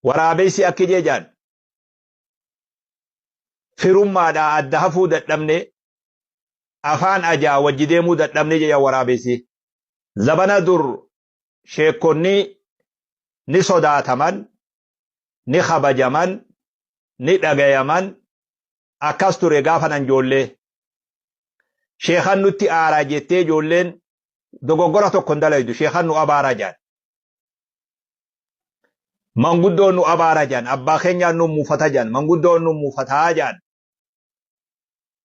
Waraabessi akki jee jaan. Firummaadhaa adda hafuu dadhabne, afaan ajaa wajji deemuu dadhabne jedha waraabessi. Zabana dur sheekkonni ni sodaataman, ni kabajaman, ni dhagayaman, akkas ture gaafa nan ijoollee. Sheekan nutti aaraa jettee ijoolleen dogoggora tokko hin dalaydu, sheekan nu abaaraa jaan. Manguddoon nu abaara jaan, abbaa keenyaan nu muufata jaan, manguddoon nu muufataa jaan.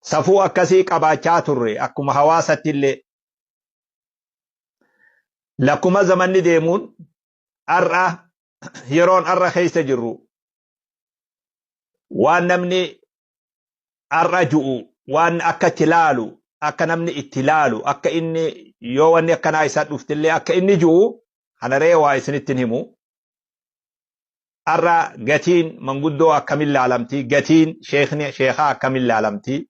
Safuu akkasii qabaachaa turre akkuma hawaasatti illee. Lakkuma zamanni deemuun har'a yeroon har'a keessa jirru waan namni har'a ju'u, waan akka itti laalu, akka namni itti laalu, akka inni yoo wanni akkanaa isaa dhuftillee akka inni ju'u kana ree waa isinitti hin himu. Har'a gatiin manguddoo akkamin laalamti, gatiin sheekni sheekaa akkamin laalamti.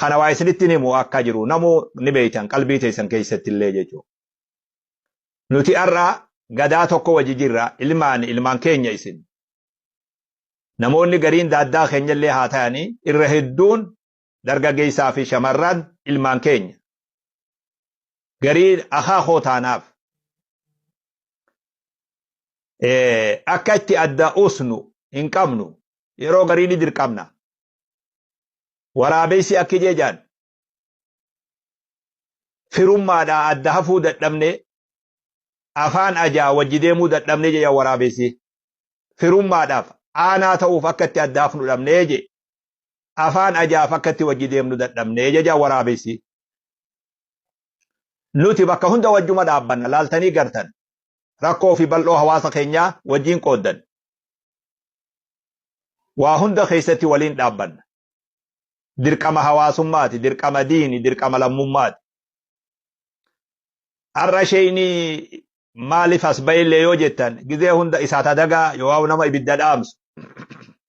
Kana waa isinitti hin himu akka jiru namuu ni beektan qalbii teessan keessatti illee jechuudha. Nuti har'a gadaa tokko wajji jirra, ilmaan ilmaan keenya isin. Namoonni gariin daaddaa keenya illee haa ta'anii irra hedduun dargaggeessaa fi shamarran ilmaan keenya. Gariin akaakoo taanaaf. Akka itti adda usnu hin qabnu, yeroo garii ni dirqamna. Waraabessi akki jee jaan, firummaadhaa adda hafuu dadhabne, afaan ajaa wajji deemuu dadhabne jedha waraabessi. Firummaadhaaf aanaa ta'uuf akka itti adda hafnu dhabnee je. Afaan ajaaf akka itti wajji deemnu dadhabnee jedha waraabessi. Nuti bakka hunda wajjuma dhaabbanna, laaltanii gartan. Rakkoo fi bal'oo hawaasa keenyaa wajjin qooddan. Waa hunda keessatti waliin dhaabbanna. Dirqama hawaasummaati, dirqama diini, dirqama lammummaati. Har'a sheeyni maaliif as bahillee yoo jettan, gizee hunda isaat adagaa yoo nama ibidda dhaamsu.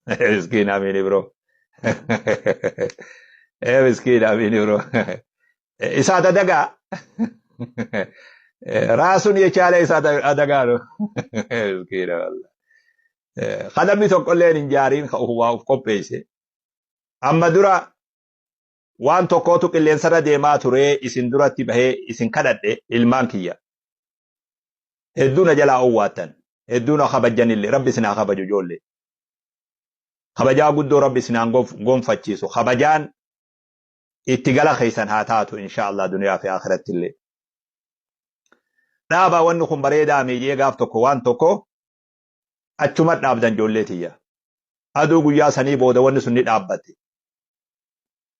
Miskiin amiini bro. Miskiin amiini bro. Isaat adagaa. ራሱን የቻለ እሳት አደጋ ነው። Miskiina wallah. Kan namni tokkolleen hin jaariin ka waa of qopheesse. Amma dura waan tokkootu qilleensarra deemaa ture, isin duratti bahee isin kadhadhe ilmaan kiyya. Hedduu na jalaa owwaattan. Hedduu na kabajjanillee, rabbi isin haa kabaju ijoollee. Kabajaa guddoo rabbi isin haa gonfachiisu. Kabajaan itti gala keessan haa taatu insha Allah duniyaa fi akhiratti illee. Dhaabaa, wanni kun bareedaa miijee gaaf tokko waan tokko achuma dhaabdan ijoollee tiyya. Aduu guyyaa sanii booda wanni sun ni dhaabbatte.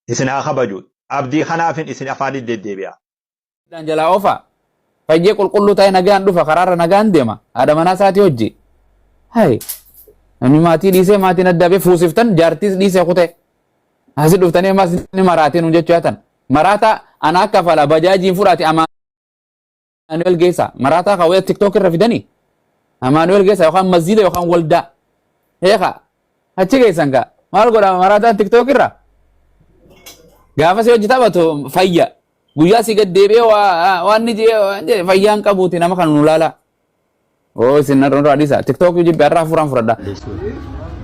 Isin haa kabaju. Abdii kanaafin isin afaanitti deddeebi'a. Dhaan jalaa oofa. Fayyee qulqulluu ta'e nagaan dhufa, karaarra nagaan deema. Haadha manaa isaatii hojii. Hai. Namni maatii dhiisee maatiin adda bee fuusiftan, jaartiis dhiisee kute. Asi dhuftanii ammas ni maraatee nuun jechuu yaatan. Maraataa ana akka fala bajaajiin fudhaate Amaanu'el geessa. Maraataa kaawwee TikTok irra fidanii. Amaanu'el geessa yookaan masjiida yookaan waldaa. Heeka. Achi geessan kaa. Maal godhama maraataan TikTok irra? Gaafa si hojii taphatu fayya. Guyyaa si gad deebi'ee waan ni jee waan jedhe fayyaan qabuuti nama kan nu laala. Oo, isin narra nurraa dhiisa. TikTok jibbe har'a hafuuraan fudhadha.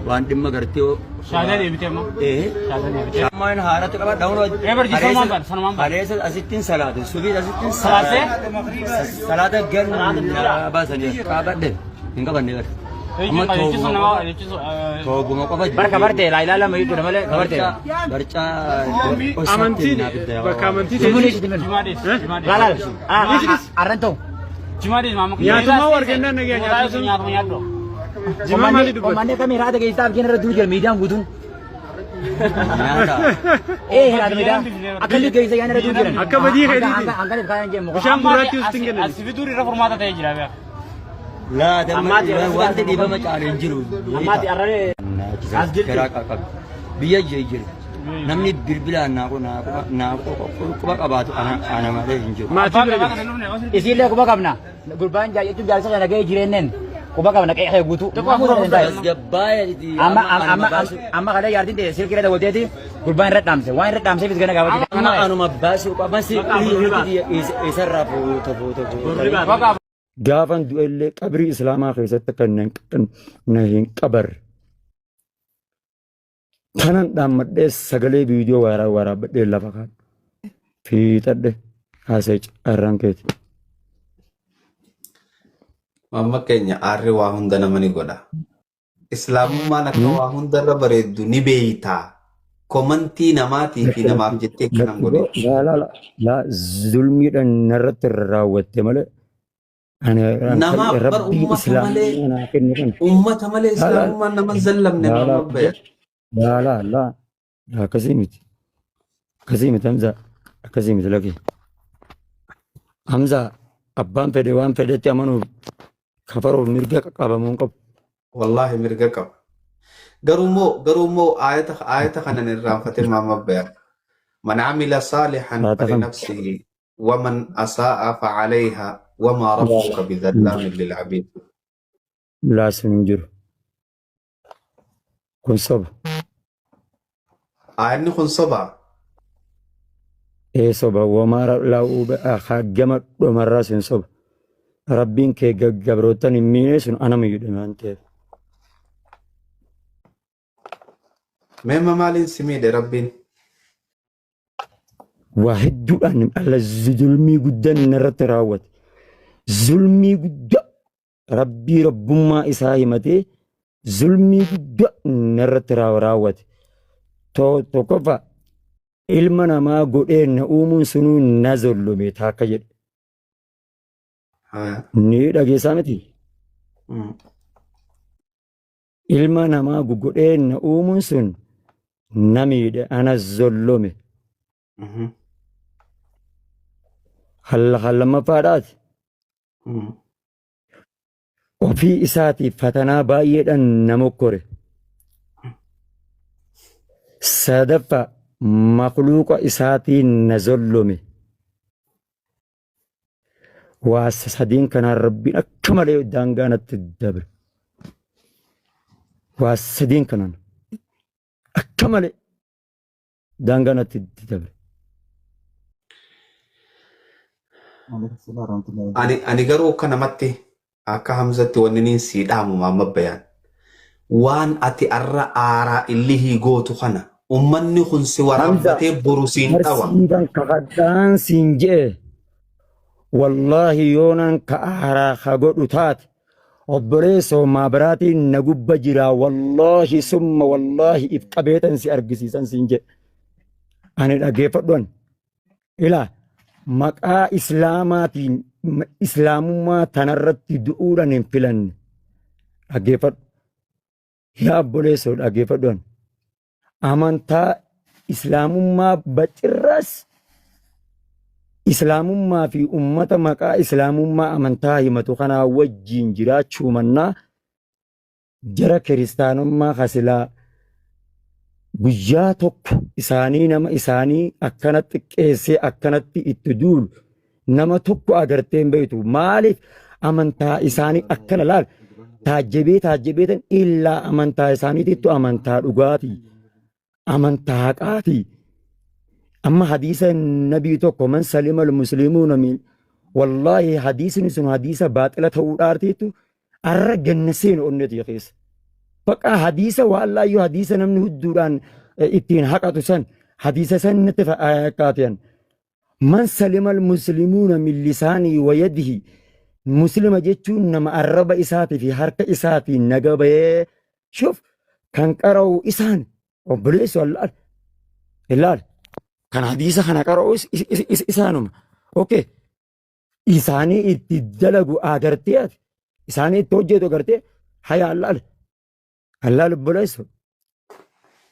Waan dhimma gartee. Shaadaa deebitee ammoo. Ee. Shaadaa deebitee. Ammaan haaratti qabadha hunoo. Ee, barji sanumaan baana, sanumaan baana. Kaleessa asittiin salaate, subii asittiin Salaattee? Salaata galu na baasanii qabadhe hin qabanne bara. Amma Jechuun toobuma nama qofa jechuun toobuma qofa. Barka barte laa ilaa lama jechuudha malee kabarte. Barcaa Amantiin bakka amantii Jimaa teessee Jimaa dees. Jimaa dees. Laal arran ta'u. Jimaa dees maama. Nyaatuma argannaan nagaa nyaatu. Nyaatuma nyaadhu. Jimaa maalii dubbata? Uummanni akkamii raata geessaaf kenna irra duru jira miidiyaan guutuun. Nyaata. Ee, raata miidiyaa akka inni geessa yaana irra duru jiran. Akka badii keetiiti. Hanga kaayan jennu. Bishaan gurraattii usitti hin kennan. As fiduun irra furmaata ta'ee jira beeku. Laata wanti dhiibama caalu hin jiru. Ammaati arrane. As jirti. Biyya jiru. Namni bilbilaan naa quba qabaatu ana malee hin jiru. Maatii bira jira. Isiillee quba qabna. Gurbaan jechuun jaarsa kana gahee jireenneen quba qabna qe'ee guutuu. Tasgabbaa'ee Amma amma amma kalee jaartiin ta'e silkii irra daawwateeti gurbaan irra dhaamse, waan irra dhaamseefis gana gaafate. Amma anuma baasuu qaba. Isarraa fuuta fuuta fuuta. Gaafan du'e illee qabrii Islaamaa keessatti akka na hin qabarre. Kanan dhaammadhee sagalee viidiyoo waraabbadhee lafa kaadhe. Fiixadhe haasa'e carraan keeti. Mamma keenya aarri waa hunda nama ni godha. Islaamummaan akka waa hundarra bareeddu ni beeytaa. Komantii namaatii fi namaaf jettee akkanan godhe. Laa laa laa zulmiidhaan narratti raawwatte malee ani Namaaf bar rabbii ummata malee islaamummaa naa kenne kana. ummata malee Laa laa islaamummaan nama hin zallamne laa laa Muhammad Bayan. laa laa laa akkasii miti akkasii miti Hamzaa akkasii miti lakki. Hamzaa abbaan fedhe waan fedhetti amanuuf kafaruuf mirga qabamuu hin qabu. Wallaahi mirga qaba. Garuu immoo ayata kanan irraanfate Muhammad Bayan. Man amila saalihan Laata kam? falinafsihi waman asaa'a facalayha wamaa rabbuka bidhallaamin lilcabiid. Laa sun hin jiru. Kun soba. Aayanni kun soba. Ee soba wamaa laa gama dhumarraa sun soba. Rabbiin kee gabroottan hin miine sun anama jedhe waan ta'eef. Meemma maaliin si miidhe Rabbiin? Waa hedduudhaan alla zulmii guddaan narratti raawwate. Zulmii guddaa Rabbii rabbummaa isaa himatee zulmii guddaa narratti raawwate. Tokkoffaa ilma namaa godhee na uumuun sunuu na zollome taakka jedhe. Haa. Ni dhageessaa miti? Ilma namaa godhee na uumuun sun na miidhe ana zollome. Halla lammaffaadhaati. Ofii isaatiif fatanaa baay'eedhaan na mokkore. Sadaffaa makluuqa isaatiin na zollome. Waa sadiin kanaan Rabbiin akka malee daangaa natti dabre. Waa sadiin kanaan akka malee daangaa natti dabre. Ani garuu akka namatti akka Hamzatti wanni niin sii dhaamu Muhammad Bayaan. Waan ati arra aaraa illihii gootu kana ummanni kun si Hamza waraabbatee boru siin dhawa. barsiifan kakadhaan siin je'e wallaahi yoonaan ka aaraa ka godhu taate obboleessoo maabiraatiin na gubba jira wallaahi summa wallaahi if qabeetan si argisiisan siin jedhe. Ani dhageeffadhu ilaa maqaa islaamaatiin islaamummaa tanarratti du'uudhaan hin filanne dhaggeeffadhu. Yaa obboleessoo dhaggeeffadhu amantaa islaamummaa bacirras islaamummaa fi ummata maqaa islaamummaa amantaa himatu kanaa wajjiin jiraachuu mannaa jara kiristaanummaa kasilaa guyyaa tokko isaanii nama isaanii akkana xiqqeessee akkanatti itti duulu nama tokko agartee hin beektu. Maaliif amantaa isaanii akkana laal taajjabee taajjabeetan illaa amantaa isaaniitittu amantaa dhugaatii amantaa haqaatii. Amma hadiisa nabii tokko man salima al-muslimuuna min wallaahi hadiisni sun hadiisa baaxila ta'uu dhaartiitu arra ganna seenu onnee keessa. Baqa hadiisa waan laayyoo hadiisa namni hudduudhaan ittiin haqatu san hadiisa san natti fakkaatan. Man salima al-muslimuuna min lisaanii wa yadihi muslima jechuun nama arraba isaatii fi harka isaatiin naga bahee shuf kan qara'u isaan obboleessu allaal ilaal kan hadiisa kana qara'u isaanuma. Okay. Isaanii itti dalagu agartee ati isaanii itti hojjetu agartee haya allaal allaal obboleessu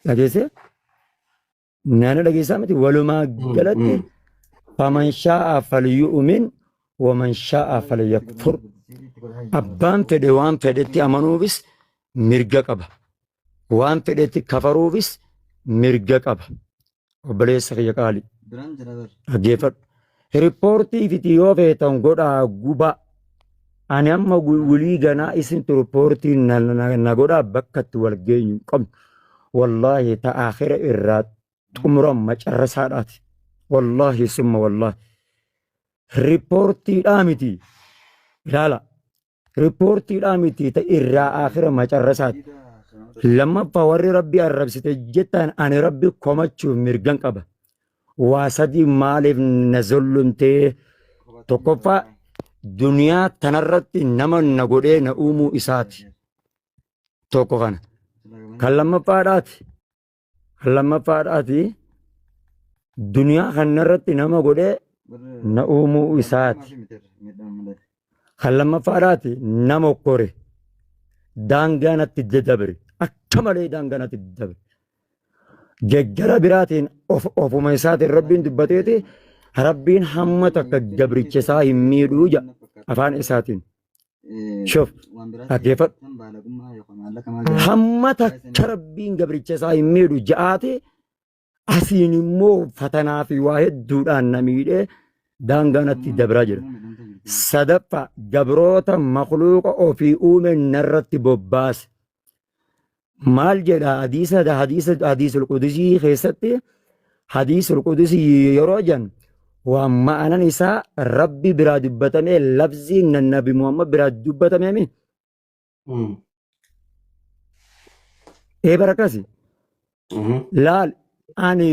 dhageessee naannoo dhageessaa miti walumaa galatti faman shaa'a falyu'min waman shaa'a falyakfur abbaan fedhe waan fedhetti amanuufis mirga qaba waan fedhetti kafaruufis mirga qaba obboleessa kiyya qaali dhaggeeffadhu riippoortii fiti yoo feetan godhaa gubaa ani amma wulii ganaa isintu riippoortii na godhaa bakka itti wal geenyu hin qabnu wallaahi ta aakhira irraa xumuran macarrasaadhaati wallaahi summa wallaahi riippoortiidhaa miti. Ilaala. Riippoortiidhaa miti ta irraa akhira macarrasaati. Lammaffaa warri rabbi arrabsite jettan ani rabbi komachuuf mirgan qaba. Waa sadii maaliif na zollumtee? Tokkoffaa duniyaa tanarratti nama na godhee na uumuu isaati. Tokko kana. Kan lammaffaadhaati. Kan lammaffaadhaati duniyaa kanarratti nama godhee na uumuu isaati. Kan lammaffaadhaati nama okkore. Daangaa natti dabre. Akka malee daangaa natti dabre. Geggara biraatiin ofuma isaatiin rabbiin dubbateeti rabbiin hamma takka gabricha isaa hin miidhuu jedha afaan isaatiin. Shuf dhaggeeffadhu. Hamma takka rabbiin gabricha isaa hin miidhu ja'aati asiin immoo fatanaa fi waa hedduudhaan na miidhee daangaa natti dabraa jira. Sadaffaa gabroota makluuqa ofii uume narratti bobbaase. Maal jedha hadiisa hadiisa hadiisul qudusii keessatti hadiisul qudusii yeroo jan waan ma'anan isaa rabbi biraa dubbatamee labziin nabi Muhammad biraa dubbatamee mi? Ee barakasi. Laal ani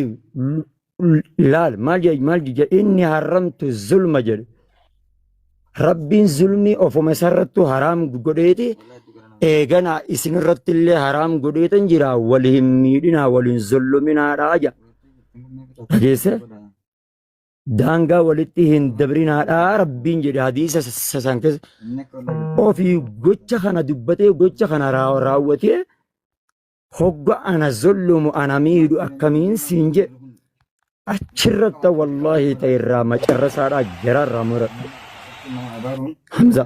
laal maal jedhe maal jedhe inni haramtu zulma jedhe. Rabbiin zulmii ofuma isarrattu haraam godheeti eeganaa isinirratti illee haraam godheetan jira wal hin miidhinaa wal hin zulluminaadhaa jedha. Dhageesse? Daangaa walitti hin dabrinaadhaa rabbiin jedhe hadiisa san keessa ofii gocha kana dubbatee gocha kana raawwatee hogga ana zullumu ana miidhu akkamiin siin jedhe achirratti wallaahi ta'e irraa macarrasaadhaa jaraarraa muradhe. Hamza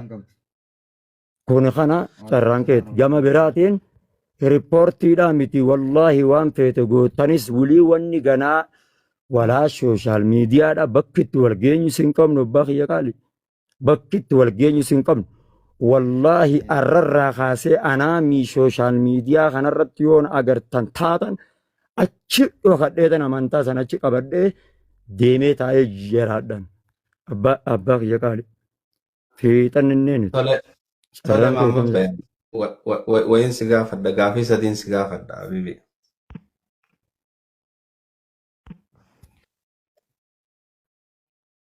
kun kana carraan keeti gama biraatiin riippoortiidhaa miti wallaahi waan feete gootanis wulii wanni ganaa walaa sooshaal miidiyaadha bakki itti wal geenyu sin qabnu abbaa kiyya qaali. Bakki itti wal geenyu sin qabnu. Wallaahi arrarraa kaasee anaa mii sooshaal miidiyaa kanarratti yoon agartan taatan achi dhokadheetan amantaa sana achi qabadhee deemee taa'ee jiraadhan. Abbaa abbaa kiyya qaali. Fiixan inni nuti. Tole, tole Carraan Maamad keessan Bayan. Wayin si gaafadha, gaafii sadiin si gaafadha, Habibi.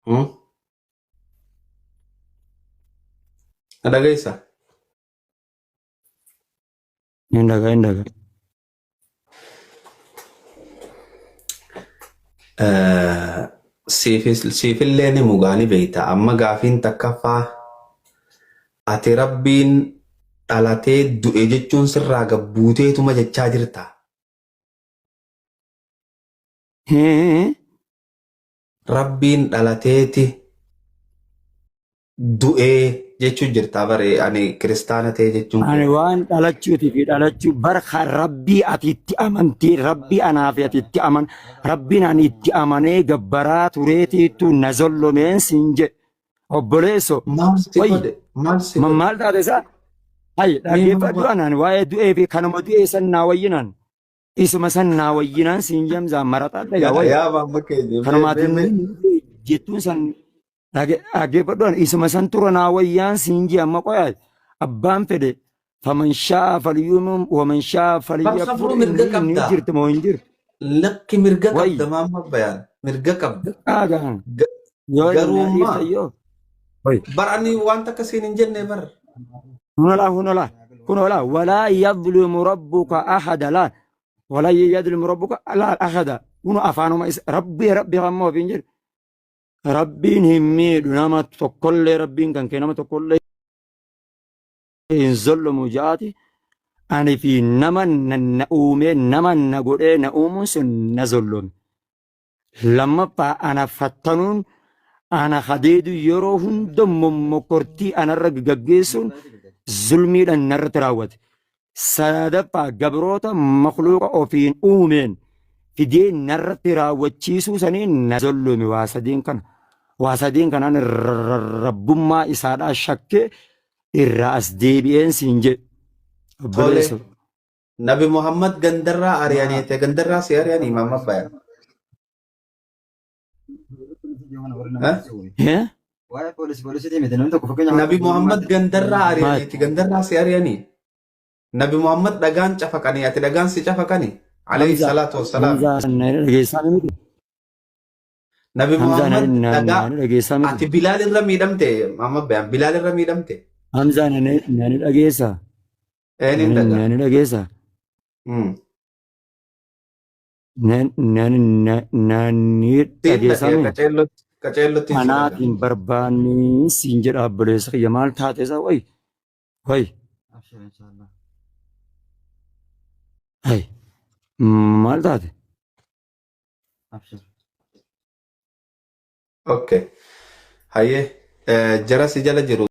Hmm? Na dhageessa? Hin dhaga hin dhaga. Eh, Siifillee ni mugaa ni beekta. Amma gaafiin takkaffaa ati rabbiin dhalatee du'e jechuun sirraa gabbuuteetuma jechaa jirta. Hee? Rabbiin dhalateeti du'ee jechuu jirta bare ani kiristaana ta'e jechuun Ani koo. waan dhalachuutii fi dhalachuu bar kan rabbii ati itti amantee rabbii anaa fi ati itti aman rabbiin ani itti amanee gabbaraa tureetiitu na zollomeen siin jedhe obboleesso Maal si wayyi godhe? Maal si godhe? maal taate isaa hayi Mee dhaggeeffadhu maal? anaan waa'ee du'ee fi kanuma du'ee san naa wayyinaan isuma san naa wayyinaan siin jamzaa maraxaa dhagaa Yaa wayyi yaa maamma keenya mee kanumaatiin mee mee jettuun san Dhaggeeffadhu ani isuma san tura naa wayyaan siin jee amma qoyaa abbaan fedhe faman shaa'a falyuumin waman shaa'a Bar falyakfur kafruu mirga inni inni qabda. jirti moo hin jirtu Lakki mirga wayyi qabda maamma bayaan mirga qabda. dhaagaan Ga- yoo Garuu na immaa dhiifta yoo wayyi bar ani waan takka siin hin jenne bar. hunolaa hunolaa kunolaa walaa yadlimu rabbuka ahada laa walaa yadlimu rabbuka laa ahada kunu afaanuma isa rabbi rabbi kammoo ofiin jedhu Rabbiin hin miidhu nama tokkollee rabbiin kan kee nama tokkollee hin zollomu ja'aati. Ani fi nama na uumee nama na godhee na uumuun sun na zollome. Lammaffaa ana fattanuun ana kadeedu yeroo hunda mommokortii anarra gaggeessuun zulmiidhaan narratti raawwate. Sadaffaa gabroota makhluuqa ofiin uumeen fidee narratti raawwachiisuu saniin na zollome waa sadeen kana. Waa sadeen kanaan rabbummaa isaadhaa shakkee irraa as deebi'een siin jedhe. Tole. Obboleessa. Nabi Muhammad gandarraa ari'anii ta'e gandarraa si ari'anii maamma bayaan. Eh? Waa'ee poolisii poolisiitii miti namni tokko fakkeenyaaf Nabi Muhammad gandarraa Maal? ari'aniiti gandarraa si ari'anii. Nabi Muhammad dhagaan cafaqanii ati dhagaan si cafaqanii. Alayhi Hamza salaatu wassalaam. Hamza na dhageessaa miti. Nabi Hamza na Muhammad na dhagaa na dhageessaa miti. ati Bilaal irra miidhamte amma bayaan Bilaal irra miidhamte. Hamza na na dhageessaa. Eenyuun Na dhagaa? na dhageessaa. Na na na na ni Siin dhageessaa dhagee mi? qaceellotti qaceellotti si dhagaa. Anaatiin barbaanni siin jedha obboleessa kiyya maal taate isa wayi wayi Abshir inshallah. hay maal taate? Abshir. Okay. Hayyee jara si jala jiru.